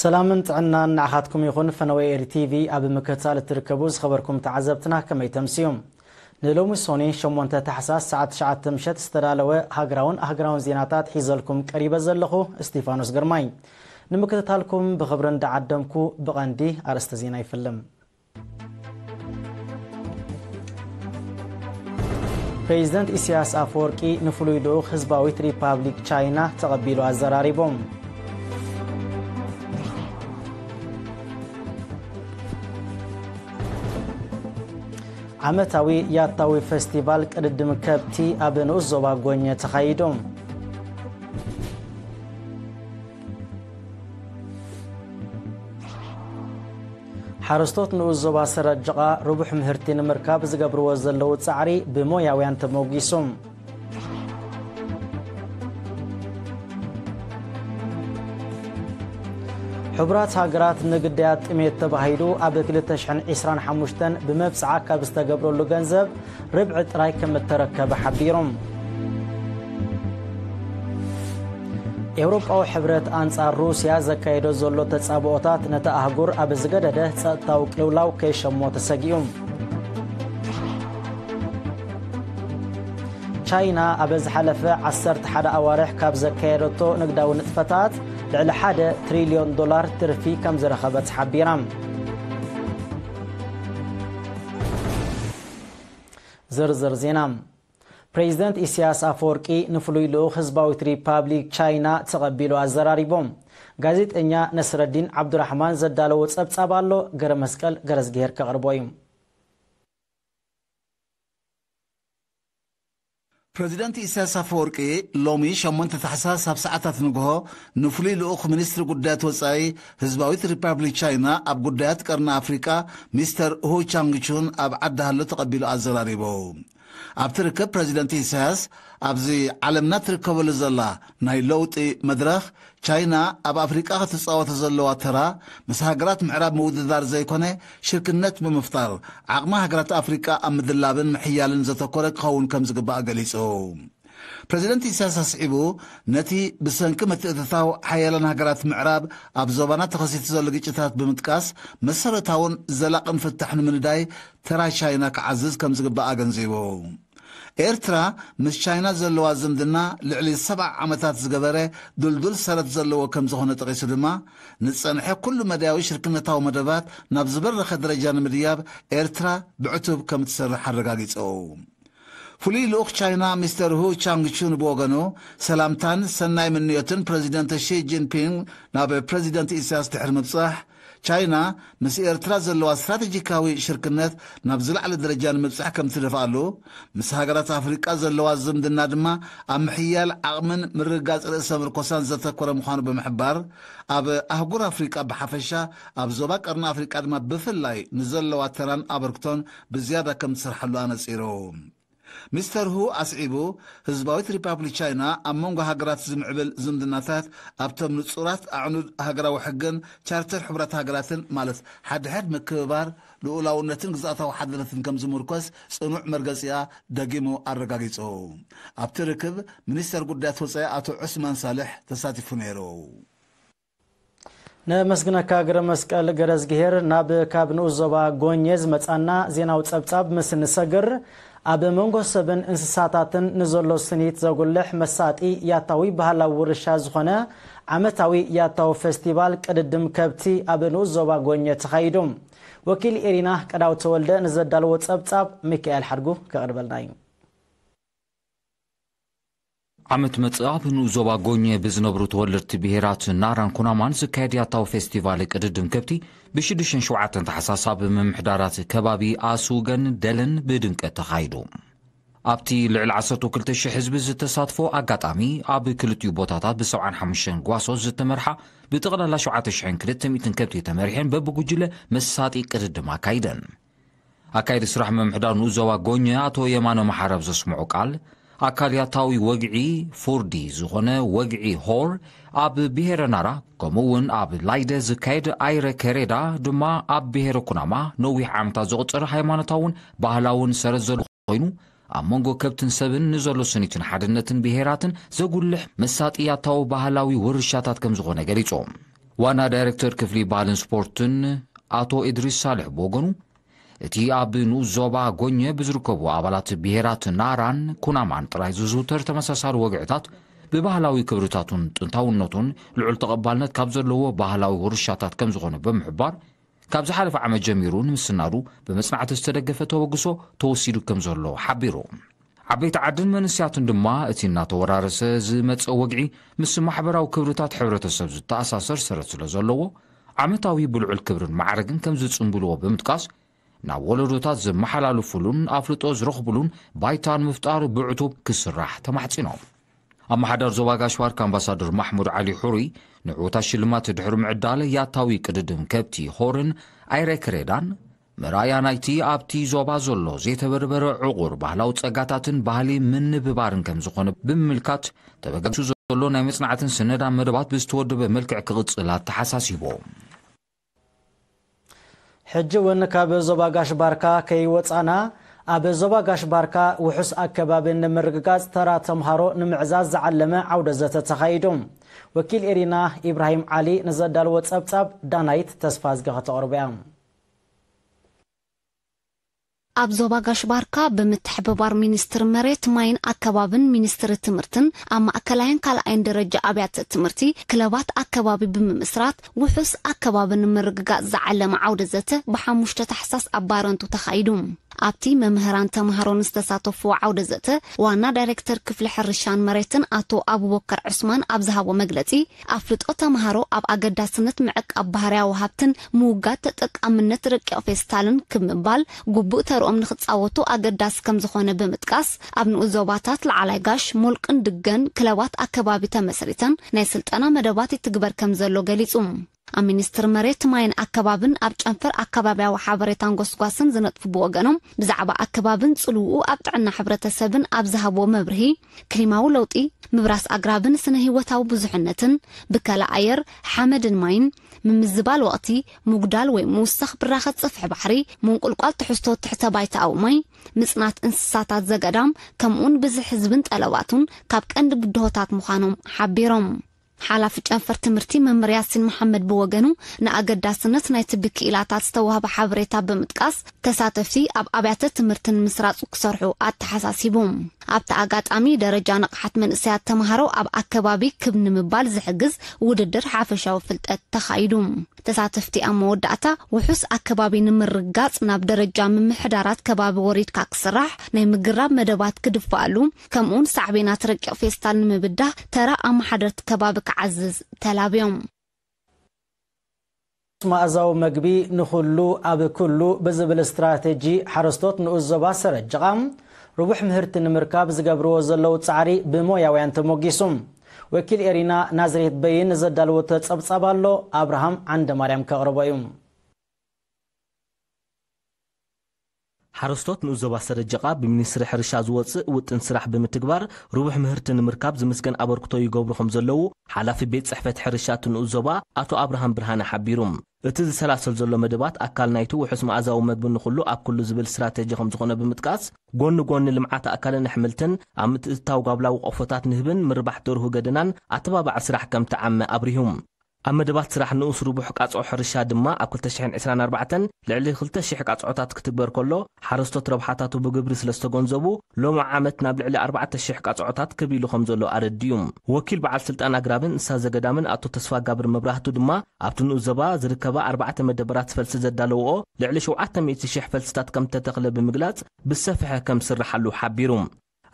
ሰላምን ጥዕናን ንዓኻትኩም ይኹን። ፈነወ ኤሪ ቲቪ ኣብ ምክትታል እትርከቡ ዝኸበርኩም ተዓዘብትና ከመይ ተምስዩ? ንሎሚ ሶኒ ሸሞንተ ታሕሳስ ሰዓት ትሽዓተ ምሸት ዝተዳለወ ሃገራውን ኣህጉራውን ዜናታት ሒዘልኩም ቀሪበ ዘለኹ እስቲፋኖስ ግርማይ። ንምክትታልኩም ብኽብሪ እንዳዓደምኩ ብቐንዲ ኣርእስተ ዜና ይፍልም። ፕሬዚደንት ኢሳያስ ኣፈወርቂ ንፍሉይ ልኡኽ ህዝባዊት ሪፓብሊክ ቻይና ተቐቢሉ ኣዘራሪቦም። ዓመታዊ ያታዊ ፌስቲቫል ቅድድም ከብቲ ኣብ ንኡስ ዞባ ጎኘ ተኻይዱ። ሓረስቶት ንኡስ ዞባ ሰረጀቓ ርቡሕ ምህርቲ ንምርካብ ዝገብርዎ ዘለዉ ጻዕሪ ብሞያውያን ተሞጊሱ። ሕቡራት ሃገራት ንግዳያት ጥሜት ተባሂሉ ኣብ ክልተ ሽሕን ዕስራን ሓሙሽተን ብመብጽዓ ካብ ዝተገብረሉ ገንዘብ ርብዒ ጥራይ ከም እተረከበ ሓቢሩ። ኤውሮጳዊ ሕብረት ኣንጻር ሩስያ ዘካየዶ ዘሎ ተጻብኦታት ነታ ኣህጉር ኣብ ዝገደደ ጸጥታዊ ቅልውላው ከይሸሞ ተሰጊኡ። ቻይና ኣብ ዝሓለፈ ዓሰርተ ሓደ ኣዋርሕ ካብ ዘካየደቶ ንግዳዊ ንጥፈታት ልዕሊ ሓደ ትሪልዮን ዶላር ትርፊ ከም ዝረኸበት ሓቢራ። ዝርዝር ዜና። ፕሬዚደንት ኢሳያስ ኣፈወርቂ ንፍሉይ ልኡኽ ህዝባዊት ሪፓብሊክ ቻይና ተቐቢሉ ኣዘራሪቦም። ጋዜጠኛ ነስረዲን ዓብዱራሕማን ዘዳለዎ ጸብጻብ ኣሎ፣ ገረ መስቀል ገረዝግሄር ከቕርቦ እዩ። ፕሬዚደንት ኢሳያስ ኣፈወርቂ ሎሚ ሸሞንተ ታሕሳስ ኣብ ሰዓታት ንግሆ ንፍሉይ ልኡኽ ሚኒስትሪ ጉዳያት ወጻኢ ህዝባዊት ሪፓብሊክ ቻይና ኣብ ጉዳያት ቀርኒ ኣፍሪቃ ሚስተር ሁ ቻንግቹን ኣብ ዓዲ ሃሎ ተቐቢሉ ኣዘራሪቡ። ኣብቲ ርክብ ፕሬዚደንት ኢሳያስ ኣብዚ ዓለምና ትርከበሉ ዘላ ናይ ለውጢ መድረኽ ቻይና ኣብ ኣፍሪቃ ክትጻወቶ ዘለዋ ተራ ምስ ሃገራት ምዕራብ ምውድዳር ዘይኮነ ሽርክነት ብምፍጣር ዓቕሚ ሃገራት ኣፍሪቃ ኣብ ምድላብን ምሕያልን ዘተኮረ ክኸውን ከም ዝግባእ ገሊጹ። ፕሬዚደንት ኢሳያስ ኣስዒቡ ነቲ ብሰንኪ ምትእትታው ሓያላን ሃገራት ምዕራብ ኣብ ዞባና ተኸሲቱ ዘሎ ግጭታት ብምጥቃስ መሰረታውን ዘላቕን ፍታሕ ንምንዳይ ተራ ቻይና ክዓዝዝ ከም ዝግባእ ኣገንዚቡ። ኤርትራ ምስ ቻይና ዘለዋ ዝምድና ልዕሊ ሰብዓ ዓመታት ዝገበረ ድልዱል ሰረት ዘለዎ ከም ዝኾነ ጠቒሱ ድማ ንጸንሐ ኩሉ መዳያዊ ሽርክነታዊ መደባት ናብ ዝበረኸ ደረጃ ንምድያብ ኤርትራ ብዕቱብ ከም ትሰርሕ ኣረጋጊጹ። ፍሉይ ልኡኽ ቻይና ሚስተር ሁ ቻንግቹን ብወገኑ ሰላምታን ሰናይ ምንዮትን ፕሬዚደንት ሺ ጂንፒንግ ናብ ፕሬዚደንት ኢሳያስ ድሕሪ ምብጻሕ ቻይና ምስ ኤርትራ ዘለዋ ስትራቴጂካዊ ሽርክነት ናብ ዝለዓለ ደረጃ ንምብጻሕ ከም ትደፍኣሉ፣ ምስ ሃገራት ኣፍሪቃ ዘለዋ ዝምድና ድማ ኣብ ምሕያል ዓቕምን ምርግጋጽ ርእሰ ምርኮሳን ዘተኮረ ምዃኑ ብምሕባር፣ ኣብ ኣህጉር ኣፍሪቃ ብሓፈሻ ኣብ ዞባ ቀርኒ ኣፍሪቃ ድማ ብፍላይ ንዘለዋ ተራን ኣበርክቶን ብዝያዳ ከም ትሰርሓሉ ኣነጺሩ። ሚስተር ሁ ኣስዒቡ፣ ህዝባዊት ሪፓብሊክ ቻይና ኣብ መንጎ ሃገራት ዝምዕብል ዝምድናታት ኣብቶም ንጹራት ኣዕኑድ ሃገራዊ ሕግን ቻርተር ሕቡራት ሃገራትን ማለት ሓድሕድ ምክብባር፣ ልኡላውነትን ግዝኣታዊ ሓድነትን ከም ዝምርኮስ ጽኑዕ መርገጺኣ ደጊሙ ኣረጋጊጹ። ኣብቲ ርክብ ሚኒስተር ጉዳያት ወጻኢ ኣቶ ዑስማን ሳልሕ ተሳቲፉ ነይሩ። ነመስግነካ ገረ መስቀል ገረዝግሄር። ናብ ካብ ንኡስ ዞባ ጎኘ ዝመጻና ዜናዊ ጸብጻብ ምስ እንሰግር፣ ኣብ መንጎ ሰብን እንስሳታትን ንዘሎ ስኒት ዘጉልሕ መሳጢ ያታዊ ባህላዊ ውርሻ ዝኾነ ዓመታዊ ያታዊ ፌስቲቫል ቅድድም ከብቲ ኣብ ንኡስ ዞባ ጎኘ ተኻይዱ። ወኪል ኤሪና ቀዳው ተወልደ ንዘዳለዎ ጸብጻብ ሚካኤል ሓድጉ ከቕርበልና እዩ። ዓመት መጽእ ኣብ ንኡስ ዞባ ጎኘ ብዝነብሩ ተወለድቲ ብሄራት ናራን ኩናማን ዝካየድ ያታዊ ፌስቲቫል ቅድድም ከብቲ ብሽዱሽተን ሸውዓተን ታሕሳስ ኣብ ምምሕዳራት ከባቢ ኣሱገን ደለን ብድምቀት ተኻይዱ። ኣብቲ ልዕሊ ዓሰርተ ክልተ ሽሕ ህዝቢ ዝተሳትፎ ኣጋጣሚ፣ ኣብ ክልቲኡ ቦታታት ብሰብዓን ሓሙሽተን ጓሶት ዝተመርሓ ብጠቕላላ ሸውዓተ ሽሕን ክልተ ሚእትን ከብቲ ተመሪሐን በብጉጅለ መሳጢ ቅድድም ኣካይደን። ኣካይዲ ስራሕ ምምሕዳር ንኡስ ዞባ ጎኘ ኣቶ የማነ መሓረብ ዘስምዑ ቃል፣ ኣካል ያታዊ ወግዒ ፉርዲ ዝኾነ ወግዒ ሆር ኣብ ብሄረ ናራ፣ ከምኡ እውን ኣብ ላይደ ዝካየድ ኣይረ ከሬዳ ድማ ኣብ ብሄረ ኩናማ ነዊሕ ዓመታት ዘቑጽር ሃይማኖታውን ባህላውን ሰረት ዘሎ ኮይኑ፣ ኣብ መንጎ ከብትን ሰብን ንዘሎ ስኒትን ሓድነትን ብሄራትን ዘጉልሕ መሳጢ ያታዊ ባህላዊ ውርሻታት ከም ዝኾነ ገሊጾም። ዋና ዳይሬክተር ክፍሊ ባህልን ስፖርትን ኣቶ ኢድሪስ ሳልሕ ብወገኑ፣ እቲ ኣብ ንኡስ ዞባ ጎኘ ብዝርከቡ ኣባላት ብሄራት ናራን ኩናማን ጥራይ ዝዝውተር ተመሳሳሊ ወግዕታት ብባህላዊ ክብርታቱን ጥንታውነቱን ልዑል ተቐባልነት ካብ ዘለዎ ባህላዊ ውርሻታት ከም ዝኾነ ብምሕባር፣ ካብ ዝሓለፈ ዓመት ጀሚሩ ንምስናዱ ብመጽናዕቲ ዝተደገፈ ተበግሶ ተወሲዱ ከም ዘሎ ሓቢሩ። ዓበይቲ ዓድን መንስያትን ድማ እቲ እናተወራረሰ ዝመጸ ወግዒ ምስ ማሕበራዊ ክብርታት ሕብረተሰብ ዝተኣሳሰር ሰረት ስለ ዘለዎ፣ ዓመታዊ ብልዑል ክብርን ማዕረግን ከም ዝጽንብልዎ ብምጥቃስ፣ ናብ ወለዶታት ዘመሓላልፉሉን ኣፍልጦ ዝረኽቡሉን ባይታ ንምፍጣር ብዕቱብ ክስራሕ ተማሕጺኖም። ኣመሓዳር ዞባ ጋሽ ባርካ ኣምባሳደር ማሕሙድ ዓሊ ሑሩይ፣ ንዕወታት ሽልማት ድሕሪ ምዕዳል ያታዊ ቅድድም ከብቲ ሆርን ኣይሬክሬዳን፣ መርኣያ ናይቲ ኣብቲ ዞባ ዘሎ ዘይተበርበረ ዕቑር ባህላዊ ጸጋታትን ባህሊ ምንብባርን ከም ዝኾነ ብምምልካት፣ ተበጋግሱ ዘሎ ናይ መጽናዕትን ስነዳን መደባት ብዝተወደበ መልክዕ ክቕጽል ኣተሓሳሲቦም። ሕጂ እውን ካብ ዞባ ጋሽ ባርካ ከይወጻና፣ ኣብ ዞባ ጋሽ ባርካ ውሑስ ኣከባቢ ንምርግጋጽ ተራ ተምሃሮ ንምዕዛዝ ዝዓለመ ዓውደ ዘተ ተኻይዱ። ወኪል ኤሪና ኢብራሂም ዓሊ ንዘዳልዎ ጸብጻብ ዳናይት ተስፋዝጊ ከተቕርቦ እያ። ኣብ ዞባ ጋሽ ባርካ ብምትሕብባር ሚኒስትሪ መሬት፣ ማይን ኣከባብን ሚኒስትሪ ትምህርትን ኣብ ማእከላይን ካልኣይን ደረጃ ኣብያተ ትምህርቲ ክለባት ኣከባቢ ብምምስራት ውሑስ ኣከባቢ ንምርግጋጽ ዝዓለመ ዓውደ ዘተ ብሓሙሽተ ታሕሳስ ኣብ ባረንቱ ተኻይዱ። ኣብቲ መምህራን ተምሃሮን ዝተሳተፍዎ ዓውደ ዘተ ዋና ዳይሬክተር ክፍሊ ሕርሻን መሬትን ኣቶ ኣቡበከር ዑስማን ኣብ ዝሃቦ መግለጺ፣ ኣፍልጦ ተምሃሮ ኣብ ኣገዳስነት ምዕቃብ ባህርያዊ ሃብትን ምውጋድ ተጠቃምነት ረቂቕ ፌስታልን ክብ ምባል ግቡእ ተርኦም ንኽጻወቱ ኣገዳሲ ከም ዝኾነ ብምጥቃስ፣ ኣብ ንኡስ ዞባታት ላዕላይ ጋሽ፣ ሞልቅን ድገን ክለባት ኣከባቢ ተመስሪተን ናይ ስልጠና መደባት ይትግበር ከም ዘሎ ገሊጹ። ኣብ ሚኒስትሪ መሬት፣ ማይን ኣከባብን ኣብ ጨንፈር ኣከባብያዊ ሓበሬታን ጎስጓስን ዝነጥፉ ብወገኖም፣ ብዛዕባ ኣከባብን ጽልውኡ ኣብ ጥዕና ሕብረተሰብን ኣብ ዝሃብዎ መብርሂ፣ ክሊማዊ ለውጢ፣ ምብራስ ኣግራብን ስነ ህይወታዊ ብዙሕነትን፣ ብከላ ኣየር፣ ሓመድን ማይን፣ ምምዝባል ወቕቲ፣ ምጉዳል ወይ ምውሳኽ ብራኸ ጽፍሒ ባሕሪ፣ ምንቁልቋል ትሕዝቶ ትሕተ ባይታ ኣውማይ፣ ምጽናት እንስሳታት ዘገዳም፣ ከምኡውን ብዝሒ ህዝብን ጠለባቱን ካብ ቀንዲ ብድሆታት ምዃኖም ሓቢሮም። ሓላፊ ጨንፈር ትምህርቲ መምህር ያሲን መሓመድ ብወገኑ፣ ንኣገዳስነት ናይቲ ብክኢላታት ዝተዋህበ ሓበሬታ ብምጥቃስ፣ ተሳተፍቲ ኣብ ኣብያተ ትምህርቲ ንምስራጹ ክሰርሑ ኣተሓሳሲቡ። ኣብቲ ኣጋጣሚ፣ ደረጃ ንቕሓት መንእሰያት ተምሃሮ ኣብ ኣከባቢ ክብ ንምባል ዝሕግዝ ውድድር ሓፈሻዊ ፍልጠት ተኻይዱ። ተሳተፍቲ ኣብ መወዳእታ፣ ውሑስ ኣከባቢ ንምርግጋጽ ናብ ደረጃ ምምሕዳራት ከባቢ ወሪድካ ክስራሕ፣ ናይ ምግራብ መደባት ክድፋኣሉ፣ ከምኡውን ሳዕቤናት ረቂቕ ፌስታል ንምብዳህ ተራ ኣመሓደርቲ ከባቢ ክዓዝዝ ተላብዮም። መኣዛዊ መግቢ ንኹሉ ኣብ ኩሉ ብዝብል ስትራቴጂ፣ ሓረስቶት ንኡስ ዞባ ሰረጅቓ ርቡሕ ምህርቲ ንምርካብ ዝገብርዎ ዘለዉ ጻዕሪ ብሞያውያን ተሞጊሱ። ወኪል ኤሪና ናዝሬት በይን ዘዳለወቶ ጸብጻብ ኣሎ፣ ኣብርሃም ዓንደ ማርያም ከቕርቦ እዩ። ሓረስቶት ንኡስ ዞባ ሰረጀቓ ብሚኒስትሪ ሕርሻ ዝወጽእ ውጥን ስራሕ ብምትግባር ርቡሕ ምህርቲ ንምርካብ ዝምስገን ኣበርክቶ ይገብሩ ከም ዘለዉ ሓላፊ ቤት ጽሕፈት ሕርሻ እቲ ንኡስ ዞባ ኣቶ ኣብርሃም ብርሃነ ሓቢሩ። እቲ ዝሰላሰል ዘሎ መደባት ኣካል ናይቲ ውሑስ መኣዛዊ መግቢ ንኹሉ ኣብ ኩሉ ዝብል ስትራቴጂ ከም ዝኾነ ብምጥቃስ፣ ጎኒ ጎኒ ልምዓት ኣእካልን ኣሕምልትን ኣብ ምትእትታው ጋብላዊ ቆፎታት ንህብን ምርባሕ ደርሁ ገደናን ኣተባባዒ ስራሕ ከም ተዓመ ኣብሪሁ። ኣብ መደባት ስራሕ ንኡስ ርቡሕ ቃጽዖ ሕርሻ ድማ ኣብ ክልተ ሽሕን ዕስራን ኣርባዕተን ልዕሊ ክልተ ሽሕ ቃጽዖታት ክትግበር ከሎ፣ ሓረስቶት ረብሓታቱ ብግብሪ ስለ ዝተገንዘቡ፣ ሎሚ ዓመት ናብ ልዕሊ ኣርባዕተ ሽሕ ቃጽዖታት ክብ ኢሉ ከም ዘሎ ኣረዲኡ። ወኪል በዓል ስልጣን ኣግራብን እንስሳ ዘገዳምን ኣቶ ተስፋጋብር መብራህቱ ድማ፣ ኣብቲ ንኡስ ዞባ ዝርከባ ኣርባዕተ መደበራት ፈልሲ ዘዳለውኦ ልዕሊ ሸውዓተ ሚእቲ ሽሕ ፈልስታት ከም ተተኽለ ብምግላጽ፣ ብሰፍሐ ከም ዝስርሓሉ ሓቢሩ።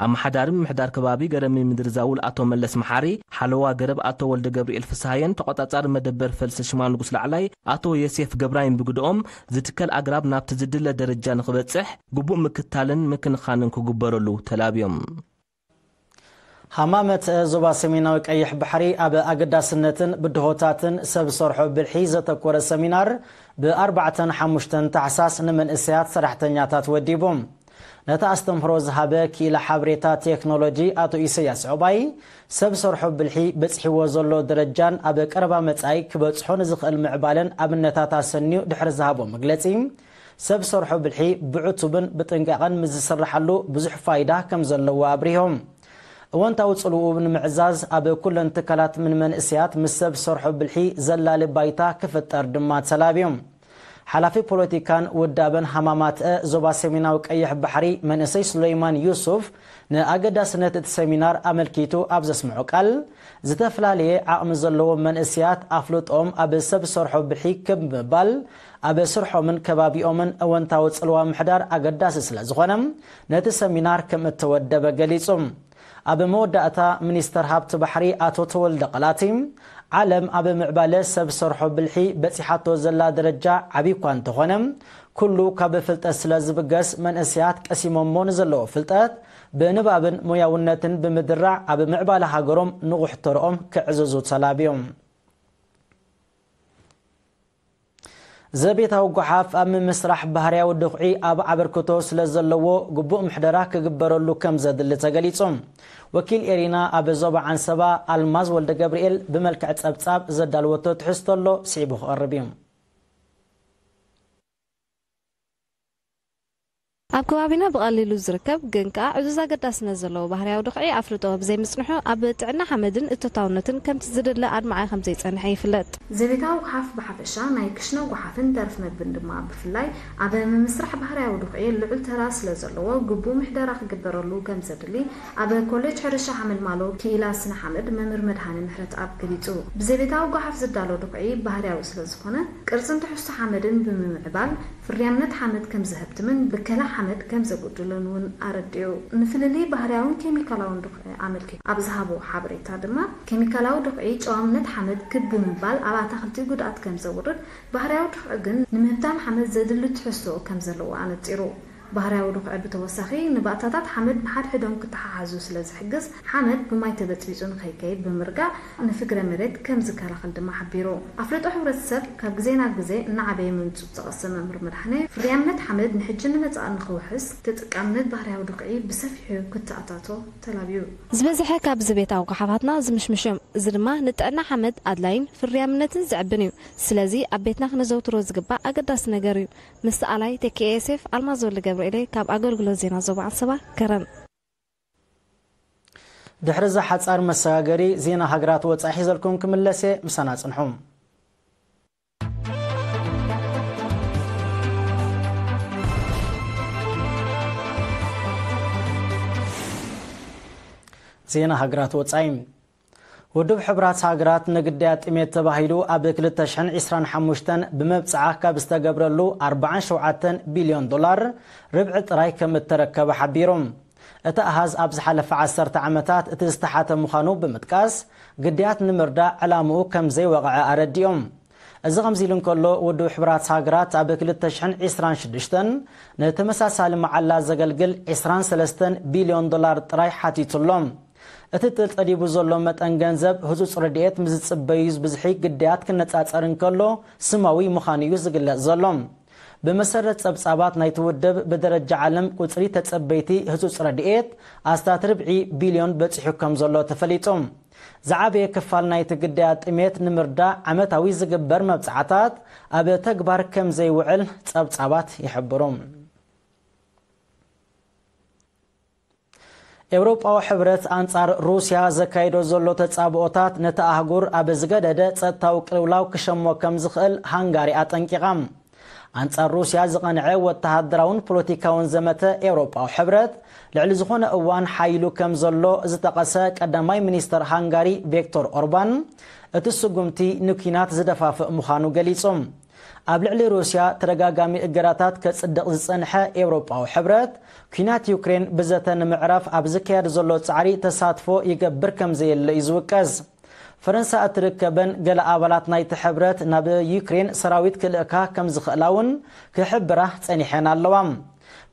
ኣመሓዳሪ ምምሕዳር ከባቢ ገረብ ምድሪ ዛውል ኣቶ መለስ መሓሪ፣ ሓለዋ ገረብ ኣቶ ወልደ ገብርኤል ፍስሃየን ተቖጻጻሪ መደበር ፈልሲ ሽማ ንጉስ ላዕላይ ኣቶ የሴፍ ገብራይን ብግደኦም፣ ዝትከል ኣግራብ ናብቲ ዝድለ ደረጃ ንኽበጽሕ ግቡእ ምክትታልን ምክንኻንን ክግበረሉ ተላብዮም። ሃማመት ዞባ ሰሜናዊ ቀይሕ ባሕሪ ኣብ ኣገዳስነትን ብድሆታትን ሰብ ሰርሖ ብልሒ ዘተኮረ ሰሚናር ብ4ን ሓሙሽተን ታሕሳስ ንመንእሰያት ሰራሕተኛታት ወዲቡ። ነቲ ኣስተምህሮ ዝሃበ ክኢላ ሓበሬታ ቴክኖሎጂ ኣቶ ኢሰያስ ዑባይ፣ ሰብ ሰርሖ ብልሒ በጺሕዎ ዘሎ ደረጃን ኣብ ቀረባ መጻኢ ክበጽሖ ንዝኽእል ምዕባለን ኣብነታት ኣሰንዩ ድሕሪ ዝሃቦ መግለጺ፣ ሰብ ሰርሖ ብልሒ ብዕቱብን ብጥንቃቐን ምስ ዝስርሓሉ ብዙሕ ፋይዳ ከም ዘለዎ ኣብሪሆም። እወንታዊ ጽልውኡ ንምዕዛዝ ኣብ ኩለን ትካላት ምን መንእሰያት ምስ ሰብ ሰርሖ ብልሒ ዘላሊ ባይታ ክፍጠር ድማ ተላብዮም። ሓላፊ ፖለቲካን ውዳበን ሃማማትአ ዞባ ሰሜናዊ ቀይሕ ባሕሪ መንእሰይ ሱለይማን ዩሱፍ ንኣገዳስነት እቲ ሰሚናር ኣመልኪቱ ኣብ ዘስምዖ ቃል፣ ዝተፈላለየ ዓቕሚ ዘለዎም መንእሰያት ኣፍልጦም ኣብ ሰብ ሰርሖ ብልሒ ክብ ምባል ኣብ ስርሖምን ከባቢኦምን እወንታዊ ጽልዋ ምሕዳር ኣገዳሲ ስለ ዝኾነ ነቲ ሰሚናር ከም እተወደበ ገሊጹ። ኣብ መወዳእታ ሚኒስተር ሃብቲ ባሕሪ ኣቶ ተወልደ ቐላቲ ዓለም ኣብ ምዕባለ ሰብ ሰርሖ ብልሒ በጺሓቶ ዘላ ደረጃ ዓቢ እኳ እንተኾነ ኩሉ ካብ ፍልጠት ስለ ዝብገስ መንእሰያት ቀሲሞሞ ንዘለዎ ፍልጠት ብንባብን ሞያውነትን ብምድራዕ ኣብ ምዕባለ ሃገሮም ንቑሕ ተርኦም ክዕዝዙ ተላብዮም። ዘቤታዊ ጓሓፍ ኣብ ምምስራሕ ባህርያዊ ድኹዒ ኣብ ኣበርክቶ ስለ ዘለዎ ግቡእ ምሕደራ ክግበረሉ ከም ዘድሊ ተገሊጹ። ወኪል ኤሪና ኣብ ዞባ ዓንሰባ ኣልማዝ ወልደ ገብርኤል ብመልክዕ ጸብጻብ ዘዳልወቶ ትሕዝቶ ኣሎ፣ ስዒቡ ክቐርብ እዩ። ኣብ ከባቢና ብቐሊሉ ዝርከብ ግን ከኣ ዕዙዝ ኣገዳስነት ዘለዎ ባህርያዊ ድኹዒ ኣፍልጦ ብዘይምጽንሑ ኣብ ጥዕና ሓመድን እቶታውነትን ከምቲ ዝድለ ኣድማዒ ከም ዘይጸንሐ ይፍለጥ። ዘቤታዊ ጓሓፍ ብሓፈሻ ናይ ክሽነ ጓሓፍን ተረፍ መግብን ድማ ብፍላይ ኣብ ምምስራሕ ባህርያዊ ድኹዒ ልዑል ተራ ስለ ዘለዎ ግቡእ ምሕደራ ክግበረሉ ከም ዘድሊ ኣብ ኮሌጅ ሕርሻ ሓመልማሎ ክኢላ ስነ ሓመድ መምህር መድሃኔ ምሕረትኣብ ገሊጹ። ብዘቤታዊ ጓሓፍ ዝዳሎ ድኹዒ ባህርያዊ ስለ ዝኾነ ቅርጽን ትሕዝቶ ሓመድን ብምምዕባል ፍርያምነት ሓመድ ከም ዘሀብትምን ብከላ ሓመድ ከም ዘጉድልን እውን ኣረዲኡ። ንፍልልይ ባህርያውን ኬሚካላውን ድኹዒ ኣመልኪቱ ኣብ ዝሃቦ ሓበሬታ ድማ ኬሚካላዊ ድኹዒ ጨዋምነት ሓመድ ክብ ብምባል ኣብ ኣታኽልቲ ጉድኣት ከም ዘውርድ፣ ባህርያዊ ድኹዒ ግን ንምህብታም ሓመድ ዘድሊ ትሕዝቶ ከም ዘለዎ ኣነጺሩ። ባህርያዊ ድኹዒ ብተወሳኺ ንባእታታት ሓመድ ንሓድሕዶም ክተሓሓዙ ስለ ዝሕግዝ ሓመድ ብማይ ተበጽቢጹ ንኸይከይድ ብምርጋእ ንፍግረ መሬት ከም ዝከላኸል ድማ ሓቢሩ። ኣፍልጦ ሕብረተሰብ ካብ ግዜ ናብ ግዜ እናዓበየ ምምጽኡ ዝጠቐሰ መምህር መድሓኔ፣ ፍርያምነት ሓመድ ንሕጂ ንመጻኢ ንኽውሕስ ተጠቃምነት ባህርያዊ ድኹዒ ብሰፊሑ ክተኣታቶ ተላብዩ። ዝበዝሐ ካብ ዘቤታዊ ጓሓፋትና ዝምሽምሽ እዮም። እዚ ድማ ንጥዕና ሓመድ ኣድላይን ፍርያምነትን ዘዕብን እዩ። ስለዚ ኣብ ቤትና ክነዘውትሮ ዝግባእ ኣገዳሲ ነገር እዩ። ምስ ሰኣላይ ቴኬኤስኤፍ ኣልማዝ ወልደ ገብርኤለ ካብ ኣገልግሎት ዜና ዞባ ዓንሰባ ከረን። ድሕሪ እዛ ሓጻር መሰጋገሪ ዜና ሃገራት ወጻኢ ሒዘልኩም ክምለስ እየ፣ ምሳና ጽንሑ። ዜና ሃገራት ወጻኢ። ውድብ ሕቡራት ሃገራት ንግዳያት ጥሜት ተባሂሉ ኣብ ክልተ ሽሕን ዕስራን ሓሙሽተን ብመብጽዓ ካብ ዝተገብረሉ ኣርባዓን ሸውዓተን ቢልዮን ዶላር ርብዒ ጥራይ ከም እተረከበ ሓቢሩ። እቲ ኣሃዝ ኣብ ዝሓለፈ ዓሰርተ ዓመታት እቲ ዝተሓተ ምዃኑ ብምጥቃስ፣ ግዳያት ንምርዳእ ዕላምኡ ከም ዘይወቕዐ ኣረዲኦም። እዚ ከምዚ ኢሉ እንከሎ፣ ውድብ ሕቡራት ሃገራት ኣብ ክልተ ሽሕን ዕስራን ሽዱሽተን ንተመሳሳሊ መዓላ ዘገልግል ዕስራን ሰለስተን ቢልዮን ዶላር ጥራይ ሓቲቱ ኣሎ። እቲ ተጸዲቡ ዘሎ መጠን ገንዘብ ህጹጽ ረድኤት ምስ ዝጽበዩ ብዝሒ ግዳያት ክነጻጸር እንከሎ ስማዊ ምዃኑ እዩ ዝግለጽ ዘሎ። ብመሰረት ጸብጻባት ናይቲ ውድብ፣ ብደረጃ ዓለም ቁጽሪ ተጸበይቲ ህጹጽ ረድኤት ኣስታት ርብዒ ቢልዮን በጺሑ ከም ዘሎ ተፈሊጡ። ዝዓበየ ክፋል ናይቲ ግዳያት ጥሜት ንምርዳእ ዓመታዊ ዝግበር መብጽዓታት ኣብ ተግባር ከም ዘይውዕል ጸብጻባት ይሕብሩ። ኤውሮጳዊ ሕብረት ኣንጻር ሩስያ ዘካይዶ ዘሎ ተጻብኦታት ነቲ ኣህጉር ኣብ ዝገደደ ጸጥታዊ ቅልውላው ክሸሞ ከም ዝኽእል ሃንጋሪ ኣጠንቂቓ። ኣንጻር ሩስያ ዝቐንዐ ወተሃደራውን ፖለቲካውን ዘመተ ኤውሮጳዊ ሕብረት ልዕሊ ዝኾነ እዋን ሓይሉ ከም ዘሎ ዝጠቐሰ ቀዳማይ ሚኒስተር ሃንጋሪ ቪክቶር ኦርባን፣ እቲ ስጉምቲ ንኲናት ዝደፋፍእ ምዃኑ ገሊጹ። ኣብ ልዕሊ ሩስያ ተደጋጋሚ እገዳታት ከጽድቕ ዝጸንሐ ኤውሮጳዊ ሕብረት፣ ኲናት ዩክሬን ብዘተ ንምዕራፍ ኣብ ዝካየድ ዘሎ ጻዕሪ ተሳትፎ ይገብር ከም ዘየለ እዩ ዝውቀስ። ፈረንሳ እትርከበን ገለ ኣባላት ናይቲ ሕብረት ናብ ዩክሬን ሰራዊት ክልእካ ከም ዝኽእላ እውን ክሕብራ ጸኒሐን ኣለዋ።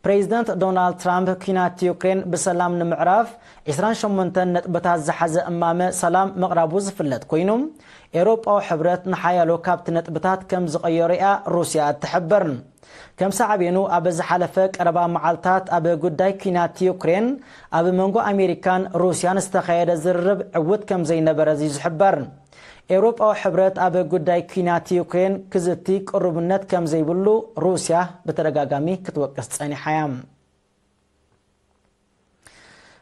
ፕሬዚደንት ዶናልድ ትራምፕ ኲናት ዩክሬን ብሰላም ንምዕራፍ ዕስራን ሸሞንተን ነጥብታት ዝሓዘ እማመ ሰላም ምቕራቡ ዝፍለጥ ኮይኑ፣ ኤውሮጳዊ ሕብረት ንሓያሎ ካብቲ ነጥብታት ከም ዝቐየሮ እያ ሩስያ እትሕብር። ከም ሳዕቤኑ፣ ኣብ ዝሓለፈ ቀረባ መዓልታት ኣብ ጉዳይ ኲናት ዩክሬን ኣብ መንጎ ኣሜሪካን ሩስያን ዝተኻየደ ዝርርብ ዕዉት ከም ዘይነበረ እዩ ዝሕበር። ኤውሮጳዊ ሕብረት ኣብ ጉዳይ ኲናት ዩክሬን ክዝቲ ቅሩብነት ከም ዘይብሉ ሩስያ ብተደጋጋሚ ክትወቅስ ጸኒሓ እያ።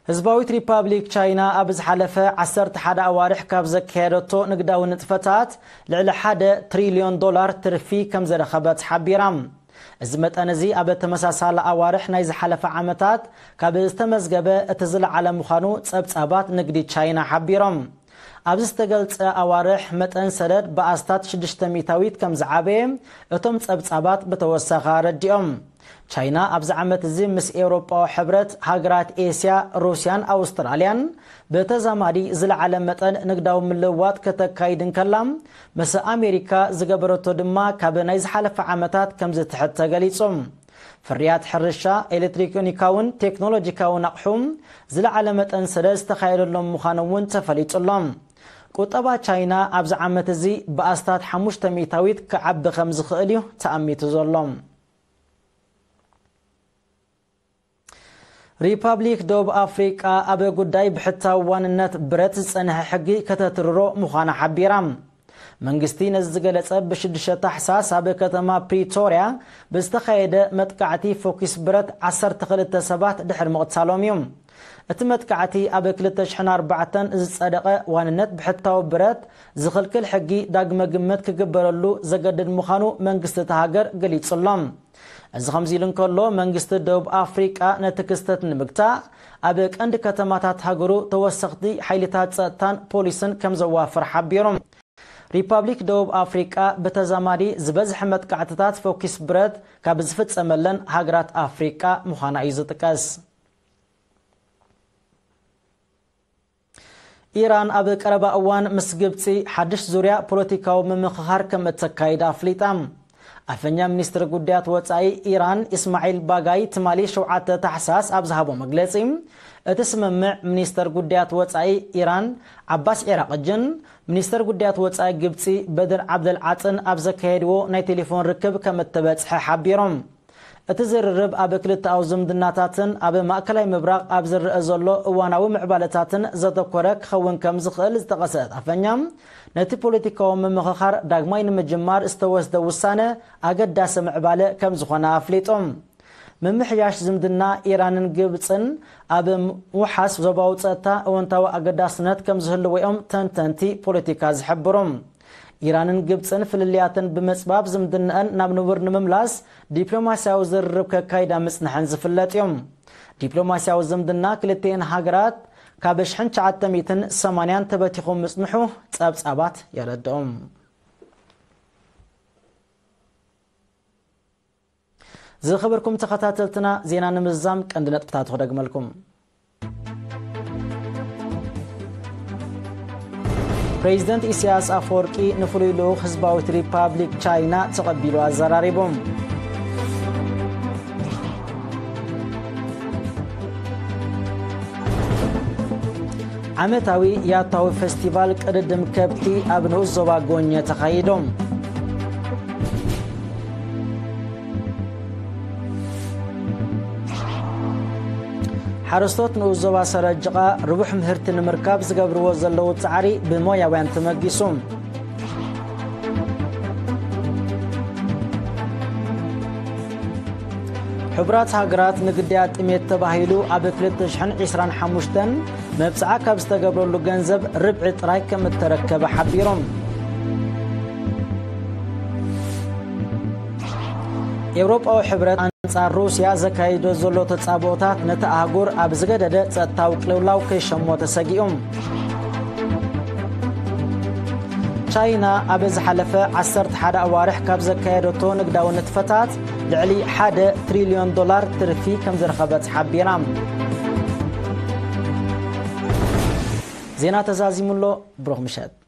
ህዝባዊት ሪፓብሊክ ቻይና ኣብ ዝሓለፈ ዓሰርተ ሓደ ኣዋርሕ ካብ ዘካየደቶ ንግዳዊ ንጥፈታት ልዕሊ ሓደ ትሪልዮን ዶላር ትርፊ ከም ዝረኸበት ሓቢራ። እዚ መጠን እዚ ኣብ ተመሳሳሊ ኣዋርሕ ናይ ዝሓለፈ ዓመታት ካብ ዝተመዝገበ እቲ ዝለዓለ ምዃኑ ጸብጻባት ንግዲ ቻይና ሓቢሮም። ኣብዚ ዝተገልጸ ኣዋርሕ መጠን ሰደድ ብኣስታት ሽዱሽተ ሚእታዊት ከም ዝዓበየ እቶም ጸብጻባት ብተወሳኺ ኣረዲኦም። ቻይና ኣብዚ ዓመት እዚ ምስ ኤውሮጳዊ ሕብረት፣ ሃገራት ኤስያ፣ ሩስያን ኣውስትራልያን ብተዛማዲ ዝለዓለ መጠን ንግዳዊ ምልውዋጥ ከተካይድ እንከላ፣ ምስ ኣሜሪካ ዝገበረቶ ድማ ካብ ናይ ዝሓለፈ ዓመታት ከም ዝትሕት ተገሊጹ። ፍርያት ሕርሻ፣ ኤሌክትሮኒካውን ቴክኖሎጂካውን ኣቕሑ ዝለዓለ መጠን ሰደድ ዝተኻየደሎም ምዃኖም እውን ተፈሊጡ ኣሎ። ቁጠባ ቻይና ኣብዚ ዓመት እዚ ብኣስታት ሓሙሽተ ሚእታዊት ክዓቢ ከም ዝኽእል እዩ ተኣሚቱ ዘሎ። ሪፓብሊክ ደቡብ ኣፍሪቃ ኣብ ጉዳይ ብሕታዊ ዋንነት ብረት ዝጸንሐ ሕጊ ከተትርሮ ምዃና ሓቢራ። መንግስቲ ነዚ ዝገለጸ ብሽዱሽተ ታሕሳስ ኣብ ከተማ ፕሪቶርያ ብዝተኻየደ መጥቃዕቲ ፎኪስ ብረት ዓሰርተ ክልተ ሰባት ድሕሪ ምቕታሎም እዩ። እቲ መጥቃዕቲ ኣብ ክልተ ሽሕን ኣርባዕተን ዝጸደቐ ዋንነት ብሕታዊ ብረት ዝኽልክል ሕጊ ዳግመ ግምት ክግበረሉ ዘገድድ ምዃኑ መንግስቲ እታ ሃገር ገሊጹ ኣሎ። እዚ ከምዚ ኢሉ እንከሎ፣ መንግስቲ ደቡብ ኣፍሪቃ ነቲ ክስተት ንምግታእ ኣብ ቀንዲ ከተማታት ሃገሩ ተወሰኽቲ ሓይልታት ጸጥታን ፖሊስን ከም ዘዋፍር ሓቢሩ። ሪፓብሊክ ደቡብ ኣፍሪቃ ብተዛማዲ ዝበዝሐ መጥቃዕትታት ፎኪስ ብረት ካብ ዝፍጸመለን ሃገራት ኣፍሪቃ ምዃና እዩ ዝጥቀስ። ኢራን ኣብ ቀረባ እዋን ምስ ግብጺ ሓድሽ ዙርያ ፖለቲካዊ ምምኽኻር ከም እተካይድ ኣፍሊጣ። ኣፈኛ ሚኒስትሪ ጉዳያት ወጻኢ ኢራን ኢስማዒል ባጋይ ትማሊ ሸውዓተ ታሕሳስ ኣብ ዝሃቦ መግለጺ፣ እቲ ስምምዕ ሚኒስተር ጉዳያት ወጻኢ ኢራን ዓባስ ዒራቕጅን ሚኒስተር ጉዳያት ወጻኢ ግብጺ በድር ዓብደል ዓጥን ኣብ ዘካየድዎ ናይ ቴሌፎን ርክብ ከም እተበጽሐ ሓቢሮም። እቲ ዝርርብ ኣብ ክልተኣዊ ዝምድናታትን ኣብ ማእከላይ ምብራቕ ኣብ ዝረአ ዘሎ እዋናዊ ምዕባለታትን ዘተኮረ ክኸውን ከም ዝኽእል ዝጠቐሰ ኣፈኛ፣ ነቲ ፖለቲካዊ ምምኽኻር ዳግማይ ንምጅማር ዝተወስደ ውሳነ ኣገዳሲ ምዕባለ ከም ዝኾነ ኣፍሊጡ። ምምሕያሽ ዝምድና ኢራንን ግብጽን ኣብ ምውሓስ ዞባዊ ጸጥታ እወንታዊ ኣገዳስነት ከም ዝህልዎ እዮም ተንተንቲ ፖለቲካ ዝሕብሩ። ኢራንን ግብጽን ፍልልያትን ብምጽባብ ዝምድናኣን ናብ ንቡር ንምምላስ ዲፕሎማስያዊ ዝርርብ ከካይዳ ምጽንሐን ዝፍለጥ እዩ። ዲፕሎማስያዊ ዝምድና ክልቲኤን ሃገራት ካብ ሽሕን ትሽዓተ ሚእትን ሰማንያን ተበቲኹ ምጽንሑ ጸብጻባት የረድኦም። ዝኸበርኩም ተኸታተልትና፣ ዜና ንምዝዛም ቀንዲ ነጥብታት ክደግመልኩም። ፕሬዚደንት ኢሳያስ ኣፈወርቂ ንፍሉይ ልኡኽ ህዝባዊት ሪፓብሊክ ቻይና ተቐቢሉ ኣዘራሪቡ። ዓመታዊ ያታዊ ፌስቲቫል ቅድድም ከብቲ ኣብ ንኡስ ዞባ ጎኘ ተኻይዶም። ሓረስቶት ንኡስ ዞባ ሰረጅቓ ርቡሕ ምህርቲ ንምርካብ ዝገብርዎ ዘለዉ ጻዕሪ ብሞያውያን ተመጊሱ። ሕቡራት ሃገራት ንግዳያት ጥሜት ተባሂሉ ኣብ ክልተ ሽሕን ዕስራን ሓሙሽተን መብጽዓ ካብ ዝተገብረሉ ገንዘብ ርብዒ ጥራይ ከም እተረከበ ሓቢሮም። ኤውሮጳዊ ሕብረት ኣንጻር ሩስያ ዘካይዶ ዘሎ ተጻብኦታት ነቲ ኣህጉር ኣብ ዝገደደ ጸጥታዊ ቅልውላው ከይሸሞ ተሰጊኡ። ቻይና ኣብ ዝሓለፈ ዓሰርተ ሓደ ኣዋርሕ ካብ ዘካየደቶ ንግዳዊ ንጥፈታት ልዕሊ ሓደ ትሪልዮን ዶላር ትርፊ ከም ዝረኸበት ሓቢራ። ዜና ተዛዚሙ ኣሎ። ብሩኽ ምሸት።